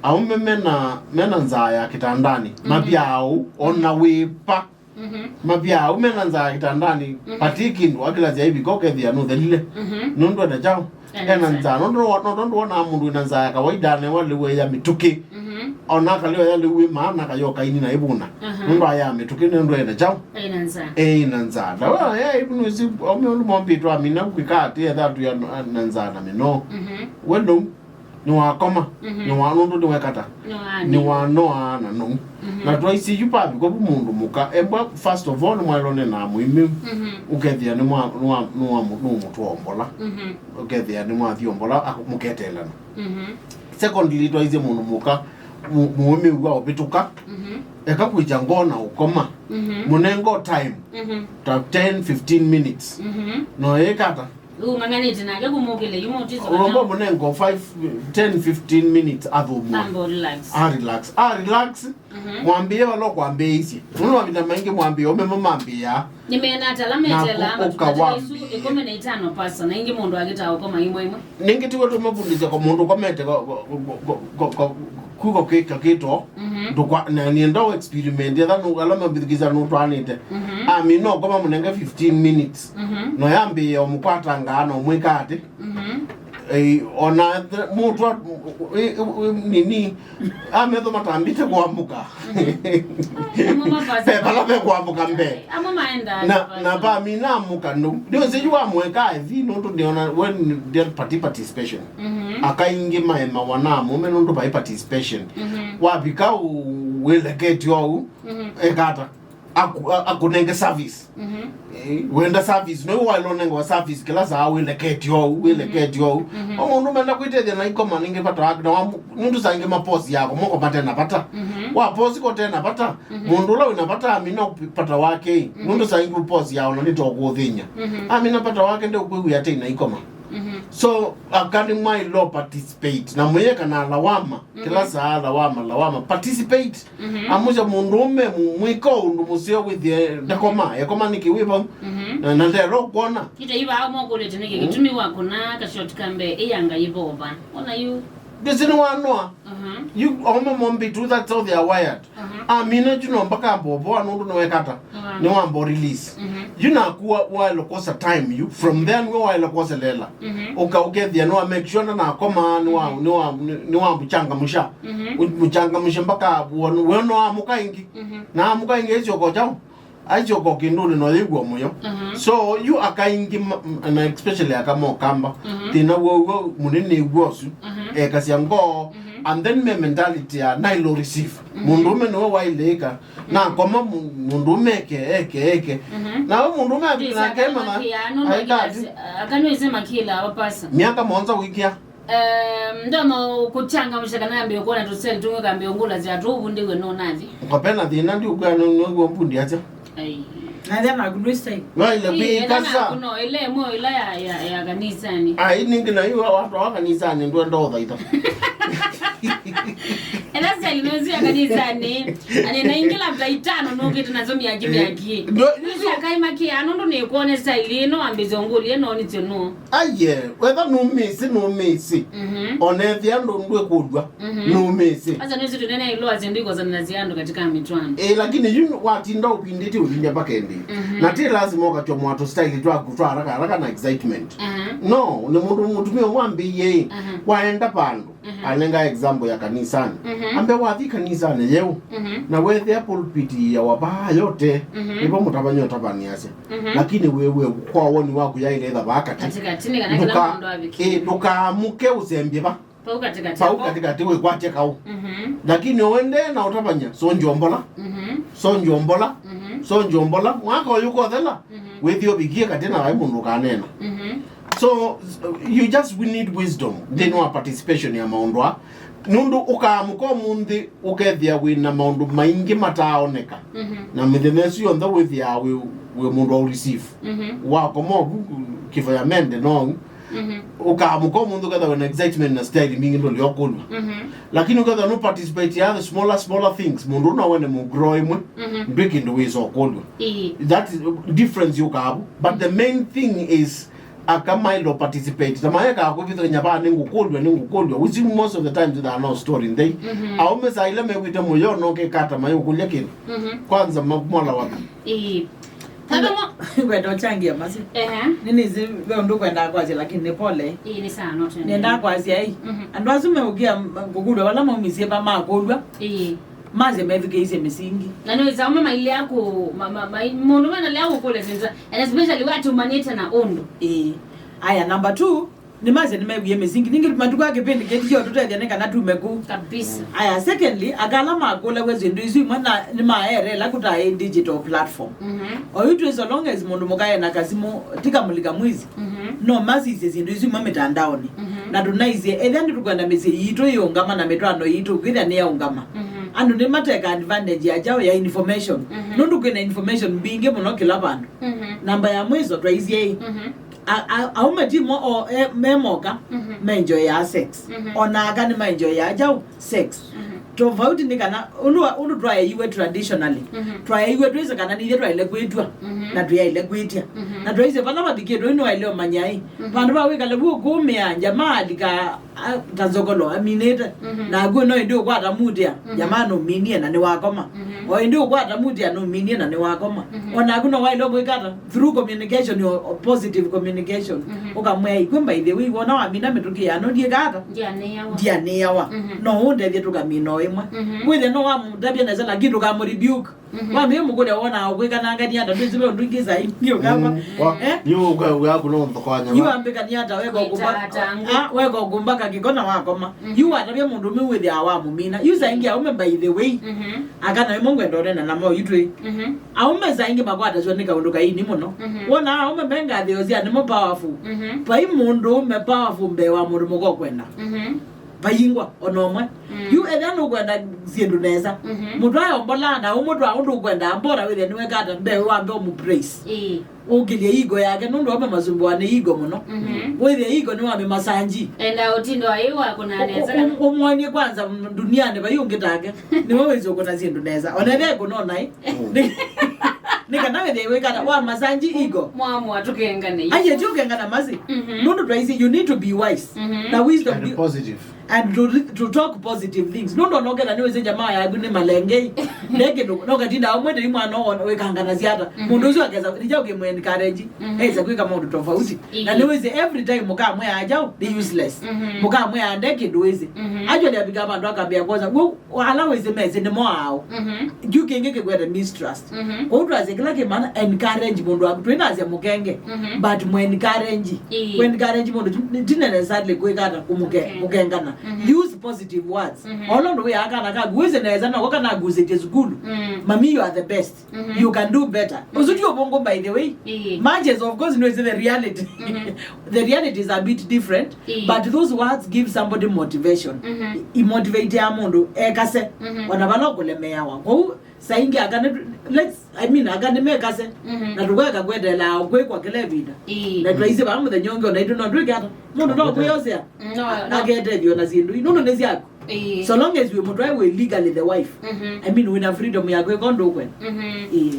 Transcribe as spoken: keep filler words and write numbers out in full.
Aume mena, mena nzaa ya kitandani, mavyaa ũu, ona wĩva. Mavyaa ũu mena nzaa ya kitandani, vati kĩndũ, akĩlasya ĩvika ũkethĩa nũthelile. Nũndũ ena kyaũ? Ena nzaa. Nũndũ wa-, nũndũ wonaa mũndũ wĩna nzaa ya kawaida, anewa lĩu eya mĩtũkĩ. Ona akalĩwa ya lĩu wĩ maana, akayoka ini na ĩvuna. Nũndũ aya mĩtũkĩ, nũndũ ena kyaũ? Ena nzaa. Ena nzaa. Ndawa ya ĩvuna ĩsu, aume ũndũ mombĩtwe amina kwĩka atĩ, etha tu ya na nzaa na mĩnoo. We lĩu, nĩwakoma, nĩwa-, nũndũ nĩwekata, nĩwanoaa na nũu. Na twaisye yu pavika vu mũndũ mũka, embwa, first of all, nĩmwaĩlwa nĩ na mũimĩu, ũkethĩa nĩmwa-, nĩwa-, nĩwa-, nũmũtwa ombola, ũkethĩa nĩmwathi ombola, ak-, mũketeelana. Secondly, twaisye mũndũ mũka, mũ-, mũimĩu wa ũvĩtũka, eka kwĩkya ngoo na ũkoma, mũnengo time, ta ten fifteen minutes, no ĩkata. Ũng'ang'anĩte nake kũmũkĩlya yu mũtiso ũlomba mũnengo five, ten, fifteen minutes athũmũe. Ambo relax. A relax. A relax. Mwambĩe vala ũkwambĩĩisye. Nũndũ mavinda maingĩ mwambĩe, ũme mo mambĩaa. Nĩmeena ata ala metelaa matukũ ta isu ĩkũmi na itano pasa, na ingĩ mũndũ akĩtaa ũkoma imwe imwe. Nĩngĩ tiwe tũmavundĩsya kwa mũndũ ũkomete kwa, kwa, kwa, kwa, kwa, kuko kĩka kĩto. Ndũkwa-, na nienda ũ experiment, etha nũ-, ala mambĩthukĩsya nũtwaanĩte. Amina ũkoma mũnenge fifteen minutes. No yambĩĩa ũmũkwatangaa na ũmwĩka atĩ. Eh, ona th-, mũtwa, eh, eh, eh, nini, ametho matambĩte kũamũka. Ve vala ve kũamũka mbee. Amwe maendaa na, na vamina amũka nũ. Nĩũsĩ yu wamweka ethi, nũndũ nĩona we nĩ party participation. Akaingĩ maemawa na mũme nũndũ vai participation. Wavika ũ-, wĩleketi ou, ekata. Aku-, a-, akũnenge service. Eh, wenda service, no waĩlwa ũnengewa service kĩla saa wĩleketi ou, wĩleketi ou. O mũndũ menda kwĩtethya na ikoma nĩngĩ vata wake, na wamũ-, nũndũ saa ingĩ maposi yako, moko mate na vata. Waposi kote na vata, mũndũ ũla wĩna vata amina vata wake, nũndũ saa ingĩ posi yao na nĩtokũũthĩny'a. Amina vata wake ndeũkwĩw'ĩa tei na ikoma. So, aka nĩmwaĩlwa participate, na mwĩyeka na lawama, kĩla saa lawama, lawama, participate. Amũsya mũndũũme, mũ-, mwĩka ũndũ mũseo wĩthĩe ndakoma, ekoma nĩkĩ wĩ vau? Na, na ndelo kwona. Ita ivaa mokũlĩte nĩkĩ kĩtumi wa kũna kashoti ka mbee ĩyanga yĩvova. Ona yu. Ndĩsĩ nĩwanoa. Yu aume mombitu, that's how they are wired. Amina yu nomba kambovoa nũndũ nĩwekata. Nĩwamba release. Yu naku wa-, waĩle kwosa time yu. From there nĩwe waĩle kwoselela. Ũka ũkethĩa nĩwa make sure na nakoma, nĩwa, nĩwa, nĩwamũchangamũsha. Mũchangamũshe mpaka wone, wone amũka ĩngĩ. Na amũka ĩngĩ ĩsyoka kyaũ? Aisyoka kĩndũnĩ no yĩw'a mũyo. So, yu aka aingĩ ma-, na especially aka mokamba, thĩna wow'o mũnene w'o ũsu, ekasya ngoo, and then me mentality ya nailo receive. Mũndũũme nĩwe wailĩĩka, nakoma mũ-, mũndũũme eke, eke, eke. Nawe mũndũũme nake mana, aika ati. Akanwĩsĩ makĩla apasa. Myaka mũonza wĩkĩa. Em, ndono kuchangamsha kana ambie kuona tuseli tumwe kambie ungula zi atu ubundiwe no nathi. Ukapena thina ndi ukana nwe mbundi acha. Ai. Nathi na kundwisa. Waile kwikasa. No ile mo ile ya, ya, ya kanisani. Ai, ningi na hiyo watu wa kanisani ndio ndo dhaita. Ela seli no zi ya kanisani. Ani na ingila mtaitano no kitu na zomi ya kimi ya ki. Ndio. Nisi akaima ki ano ndo ni kuone seli no ambizo nguli no ni tio no. Aye, wetha numĩsĩ, numĩsĩ. Ona ethĩa ndũ ndwĩkũlw'a, numĩsĩ. Sasa nĩsĩ tũnene ilo asyandĩko za na ziando katika mitwano. Eh, lakini yu watinda ũvindĩte ũvinya mpaka ĩndĩ. Na ti lazima ũkachomwa tũ style twaku twa haraka haraka na excitement. No, nĩ mũndũ mũtumia mwambĩie, waenda vandũ. Anenga example ya kanisani. Ambe wathi kanisani yeu. Na wethĩa pulpit ya wavaa yote. Ivo mũtavany'a ũtavany'asya. Lakini wewe kwa woni waku yaĩle ĩtha vaa katĩ. Katikati, nĩ kana kĩla mũndũ avikie. Eh, ndũkaamũke ũsembye va. Pau katikati. Pau katikati wĩkwatye kaũ. Lakini ũendee na ũtavany'a, sonjombola. Sonjombola. Sonjombola. Mwaka ũyũ kothela. Wĩthi ũvikie katĩ na vai mũndũ ũkanena. So, you just, we need wisdom nthĩnĩ wa participation ya maũndũ aa. Nũndũ ũkaamũka ũmũnthĩ ũkethĩa wĩ na maũndũ maingĩ mataaoneka. Na mĩthenya ĩsu yonthe wĩthĩaa wĩ, wĩ mũndũ wa receive. Wakoma ũvu kĩvo ya mende no. Ũkaamũka ũmũnthĩ ũkethĩa wĩ na excitement na style mbingĩ ndũlĩ ũkũlw'a. Lakini ũkethĩa nũ participate ya the smaller, smaller things, mũndũ ũna wene mũgrow ĩmwe, ndwĩ kĩndũ wĩsa ũkũlw'a. That is difference yũkaavu. But the main thing is Aka mailo participate. Ta maeka kũvithũkanya vaa, nĩngũkũlw'a, nĩngũkũlw'a. Which most of the times there are no story nthei. Mhm. Aũme saa ila mew'ĩte mũyo, no kekata mayũkũlya kĩndũ. Mhm. Kwanza ma-, mola waka. Ĩĩ. Tata mo- Ngwenda ũchangia masi. Ehe. Nĩnĩsĩ ve ũndũ kwendaa kwasya, lakini nĩ pole. Ĩĩ, nĩ sawa, no tena. Nĩendaa kwasya, ĩ. Mhm. Andũ asu meũkia ngũkũlw'a vala maumisye va makũlw'a. Ĩĩ. Masya methukĩĩsye mĩsingi. Na nĩwĩsa ũme mailea kũ-, ma-, ma-, ma-, mũndũ mena lea kũkũlya thĩnza, and especially watumanĩte na ũndũ. Ĩĩ. Aya, number two, nĩmasya nĩmewie mĩsingi. Ningĩ matukũ a kĩpindi kĩti kyo tũtethya nĩ kana tume kũu. Kabisa. Aya, secondly, aka ala makũlaw'a syĩndũ isu imwe na nĩmaerela kũtaĩ digital platform. Mhm. Oyu twĩ, so long as mũndũ mũka ena kasimũ, ti kamũlika mwizi. Mhm. No masisye syĩndũ isu imwe mĩtandaonĩ. Mhm. Na tũnaisye, ethĩa nĩtũkwenda mĩsyĩ yitũ yĩũngama na mĩtwaano yitũ kwĩthĩa nĩyaũngama. Mhm. Andũ nĩmateka advantage ya kyaũ ya information. Mhm. Nũndũ kwĩna information mbingĩ mũno kĩla vandũ. Mhm. Namba ya mwiso twaisye ĩ, mhm, a-, a-, aũme ti mo o, e, me moka, mhm, menjoyaa sex. Mhm. Ona aka nĩmaenjoyaa kyaũ? Sex. Mhm. Tofauti nĩ kana, ũndũ wa, ũndũ twaeiwe traditionally. Mhm. Twaeiwe twĩsĩ kana nithyĩ twaĩle kwĩtw'a, mhm, na tũyaĩle kwĩtya. Mhm. Na twaisye vala vathikĩtwe, yu nĩwaĩle ũmanya ĩ, mhm, vandũ va wĩkale vu ũkũmĩa, njamaa alika, a, ta nzokolo aminĩte. Mhm. Naku no ĩndĩ ũkwata mutia, mhm, njamaa nũminie na nĩwakoma. Mhm. O ĩndĩ ũkwata mutia nũminie na nĩwakoma. Mhm. O naku no waĩle ũmwĩkata through communication or, or positive communication. Mhm. Ũkamwĩa, "Ikwĩ, by the way, wona wamina mĩtũkĩ yano ndiĩkata? Ndianĩawa." Ndianĩawa. Mhm. No ũndethye tũkamina o ĩmwe. Mhm. Wĩthĩa no wamũtavya nesa, lakini ndũkamũrebuke. Mhm. Wambie mũkũlya wona ũkwĩkanangania ata, ndwĩsĩ ve ũndũ ingĩ sai, nĩ ũkamba. Mm. Wa-, eh? Yu ũka-, ũka kũno nthoko wa nyama. Yu ambĩkania ata, weka ũkũmba-, ah, weka ũkũmbaka kĩko na wakoma. Mhm. Yu watavya mũndũ ũmwe wĩthĩawa wamũmina. Yu saa ingĩ aũme, by the way, mhm, aka na ĩmwe ngwenda ũnena namo yu twĩ. Mhm. Aũme saa ingĩ makwatasw'a nĩ kaũndũ kaini mũno. Mhm. Wona aũme me ngathĩo sya nĩmo powerful. Mhm. Vai mũndũ ũme powerful mbee wa mũndũ mũka ũkwenda. Mhm. Vayingwa ona ũmwe. Mm. Yu ethĩa nũkwenda syĩndũ nesa. Mhm. Mũtwae ombola na ũmũtwaa ũndũ ũkwenda mbora wĩthĩa nĩwekata mbee wambe ũmũpraise. Ĩĩ. Ũkĩlye ego yake, nũndũ amemasumbũa nĩ ego mũno. Mhm. Wĩthĩa ego nĩwamĩmasanji. Enda ũtindo aĩ wa kũna nesa. Ũ-, ũ-, ũmwonie kwanza duniani vai ũngĩ take. Nĩwe wĩsĩ ũkũna syĩndũ nesa. Ona ethĩa ĩkũnona ĩ. Mm. Nĩ, nĩ kana wĩthĩe wĩkata wa masanji ego. Mwamwa tũkengane. Aye, ti ũkengana masi. Mhm. Nũndũ twaisye, you need to be wise. Mhm. Na wisdom. And positive. And to, to talk positive things. Nũndũ ona ũketha nĩwĩsĩ jamaa yaku nĩ malengei. Nde kĩndũ, no katinda ũmwendei mwana ona wĩkangana syata. Mhm. Mũndũ ũcio akesa, nija ũkĩmũ encourage. Mhm. Esa kwĩka maũndũ tofauti. Ĩĩ. Na nĩwĩsĩ every time mũkamwĩa ajaũ, nĩ useless. Mhm. Mũkamwĩa nde kĩndũ wĩsĩ. Mhm. Actually, abika vandũ akambĩa kwosa. Wau, ala wĩsĩ mesĩ nĩmo ao. Mhm. Juu kĩngĩ kĩkwete mistrust. Mhm. Kwoou twasya kĩla kĩmana encourage mũndũ waku. Twĩnasya mũkenge, mhm, but mũ encourage. Ĩĩ. Kũ encourage mũndũ ti, ti necessarily kwĩka ata kũmũke-, okay, kũkengana. Mhm. Use positive words. Mhm. Ona ũndũ wĩa kana kaku wĩsĩ nesa noko kana agusĩtye sukulu. Mm. Mami, you are the best. Mhm. You can do better. Mhm. Ũsu ti ũvũngũ, by the way. Ĩĩ. Matches, of course, no, is the reality. Mhm. The reality is a bit different, ĩĩ, but those words give somebody motivation. Mhm. Imotivate ya mũndũ ekase, mhm, ona vala ũkũlemeawa. Kwoou, saa ingĩ aka nĩ, let's, I mean, aka nĩmekase, mhm, na tũkweka kweteela kwĩkwa kĩla ĩvinda. Ĩĩ. Na twaisye vaa mũthenya ũngĩ, ona itũ no twĩke ata. Mũndũ no kwĩosea, no, no, aketethio na syĩndũ ii. Nũndũ nĩ syaku. Ĩĩ. So long as wĩ mũtwae wĩ legally the wife. Mhm. I mean, wĩna freedom ya kwĩka ũndũ ũkwenda. Mhm. Ĩĩ.